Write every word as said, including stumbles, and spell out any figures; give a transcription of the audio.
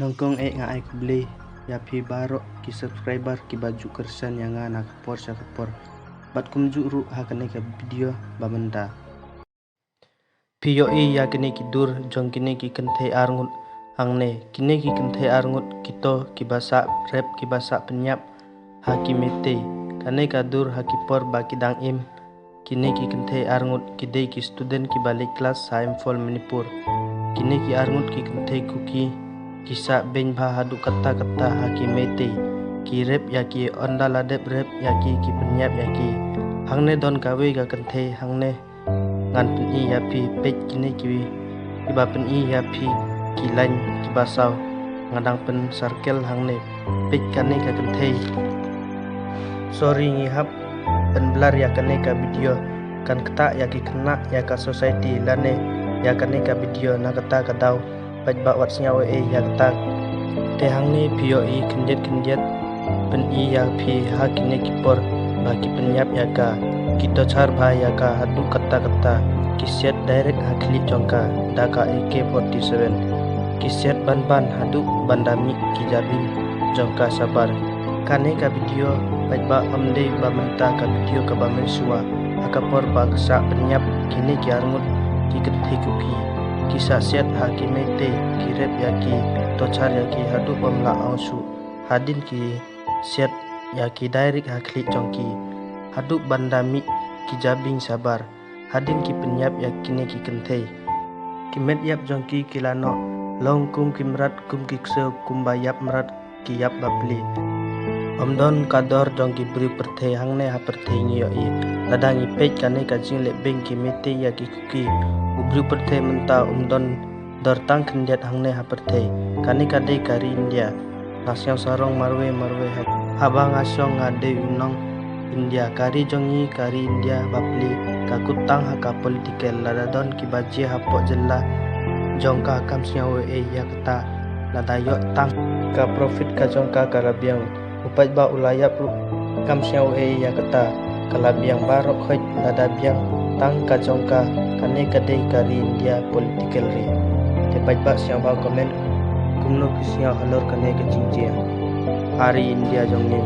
Nyngkong eh nga ai khublei ïa phi baroh ki subscriber kiba ju kyrshan ïa nga na ka por sha ka por. Bad kumjuh ruh ha kane ka video ba mynta. Phi ïohi ïa kine ki dur jong kine ki kynthei arngut hangne. Kine ki kynthei arngut kito kiba sah rep, kiba sah pynïap ha ki Meitei. Kane ka dur ha ki por ba ki dang im. Kine ki kynthei arngut ki dei ki student kiba leit klas ha Imphal, Manipur. Kine ki arngut ki kynthei Kuki ki sah beiñ bha haduh katta katta ha ki Meitei. Ki rep ïa ki, ynda la dep rep ïa ki, ki pynïap ïa ki. Hangne don kawei ka kynthei hangne. Ngan pyni ïa phi, peit kine ki, kiba pyni ïa phi ki line kiba saw. Nga dang pyn circle hangne. Peit kane ka kynthei. Sorry, ngi hap pyn blur ïa kane ka video. Kan ktah ïa ki khynnah, ïa ka society lane ïa kane ka video na kata ka daw. Peit ba wat sngew ei ei ïa kata. Te hangne phi ïohi khyndiat khyndiat, pyni ïa phi ha kine ki por ba ki pynïap ïa ka, ki torture bha ïa ka haduh katta katta. Ki siat direct ha khlieh jong ka da ka A K forty-seven. Ki siat ban ban haduh ban da mih ki jabieng jong ka shabar. Kane ka video, peit ba ym dei ba mynta ka video kaba mynshuwa. Ha ka por ba ki sah pynïap kine ki arngut ki kynthei Kuki, ki sah siat ha ki Meitei, ki rep ïa ki, torture ïa ki haduh bym lah angshuh. Hadien ki siat ïa ki direct ha khlieh jong ki, haduh ban da mih ki jabieng shabar. Hadien ki pynïap ïa kine ki kynthei, ki met ïap jong ki ki la noh long kum ki mrad, kum ki ksew, kumba ïap mrad ki ïap bapli. Ym don ka dor jong ki briew pyrthei hangne ha pyrthei, ngi ïohi. Lada ngi peit kane ka jingleh beiñ ki Meitei ïa ki Kuki, u briew pyrthei mynta um don dor tang khyndiat hangne ha pyrthei. Kane ka dei ka ri India. Nga sngew sarong marwei marwei haba nga shong, nga dei u nong India. Ka ri jong ngi, ka ri India bapli, ka kut tang ha ka political. Lada don kiba jia hapoh jylla jong ka, kam sngew ei ei ïa kata. Lada ïoh tang ka profit ka jong ka, ka la biang. U paidbah u la ïap ruh, kam sngew ei ei ïa kata. Ka la biang baroh khoit. Lada biang tang ka jong ka, kane ka dei ka ri India political ri. Te paidbah, sngewbha comment kumno phi sngew halor kane ka jingjia ha ri India jong ngi.